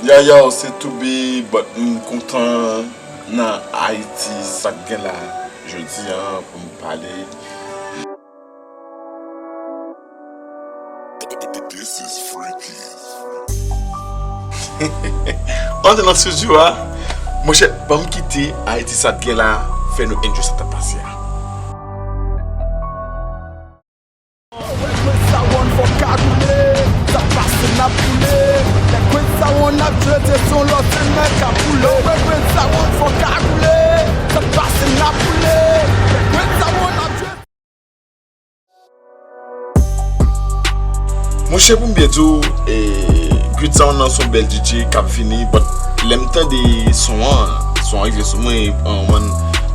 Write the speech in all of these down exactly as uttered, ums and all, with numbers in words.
Yo, yo, se Toubi, but m kontan nan Ayiti, sa k gen la jodi a pou m pale. This is freaky. Antre nan studio a, monchè, ban m kite Ayiti, sa k gen la fè nou enjoy sa k ap pase a. Red Red Sawon fò kagoule, sa k pase n ap boule. Red Red Sawon ap jete son lòt sèn nan ka boule. Red Red Sawon fò kagoule, sa k pase n ap boule. Red Red Sawon ap jete. Monchè, pou m byen di w, e, Great Sound nan se yon bèl D J k ap vini, but lè m tande son an, son an rive sou mwen, e, mwen,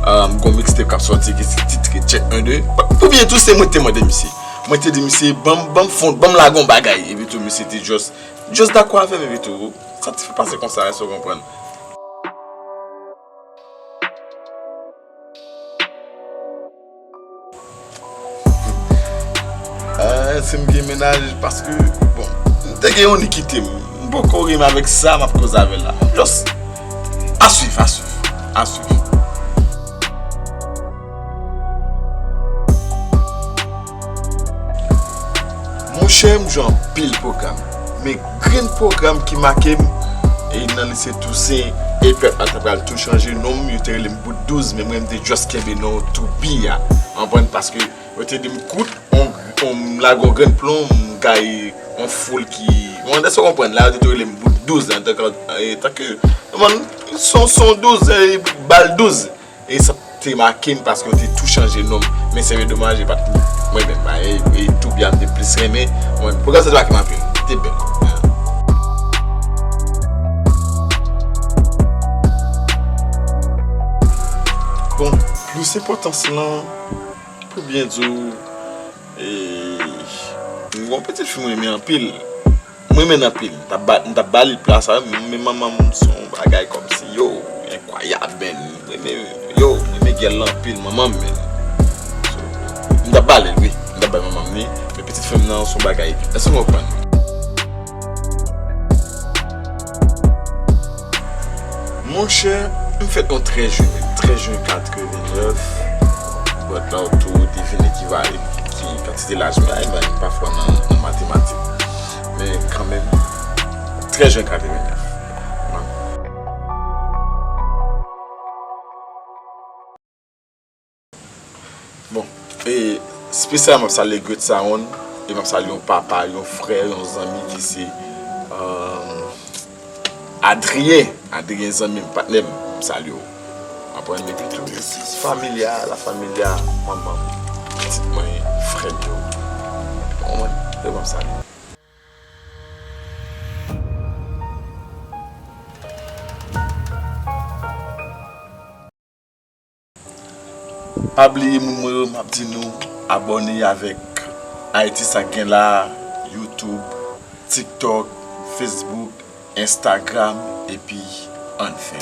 um, gon mixtape k ap sòti ki se titre Check un deux. But pou byen di w, se mwen te mande misye. Mwen te di misye, ban m, ban m fon, ban m lage yon bagay. Epi tou, misye te just, just dakò avè m, epi tou, sa te fè pase konsa, èske w konprann? Ah, si m gen mennaj, paske, bon, m te gen yon li kite m. M poko renmen avèk sa m ap koze avè l la. Just, à suivre, à suivre, à suivre. Monchè, m jwe anpil pwogram. Men grenn pwogram ki make m, e nan lise Tousen, e pèp la ta pral tou chanje non m, yo te rele m Bout douz, men mwen m te just kenbe non Toubi a. Konprann? Paske yo te di m kout, on, on m lage yon grenn plon, m gaye yon foul ki, mwen, èske w konprann? La, yo te tou rele m Bout douz, antanke, e, tanke, mwen, son, son douz, e, bal douz. E sa te make m paske yo te tou chanje non m. Men se byen domaj, e pa t mwen menm, e, e Toubi a m te plis renmen. Mwen, pwogram sa te make m anpil. Li te bèl. Bon, plis enpòtans lan, pou byen di w, e, m gon pitit fi m renmen anpil. M renmen l anpil. M t ap ba, m t ap ba li plas sa, men manman m se yon bagay kòmsi, yo, enkwayab, men, m renmen, yo, m renmen gèl lan anpil, manman m, men. So, m t ap ba li l, wi. M t ap ba manman m li, men pitit fi m nan se yon bagay. Èske w konprann? Monchè, m fèt yon trèz jen, trèz jen katrevennnèf. But la, ou tou devine ki va, ki kantite laj mwen, ay, mwen pa fò nan, nan matematik. Men kanmenm, trèz jen katrevennnèf. Bon, e espesyalman m ap salye Great Sound, e m ap salye yon papa, yon frè, yon zanmi ki se, euh, Adrien. Adrien, zanmi m, patnè m, m salye w. Konprann? Epi tou, familya, la familya, manman m, pitit mwen, frè m yo. Konprann? Yo ban m salye. Pa bliye moun mwen yo, m ap di nou abòne avèk Ayiti sa gen la, YouTube, TikTok, Facebook, Instagram, epi ann fè.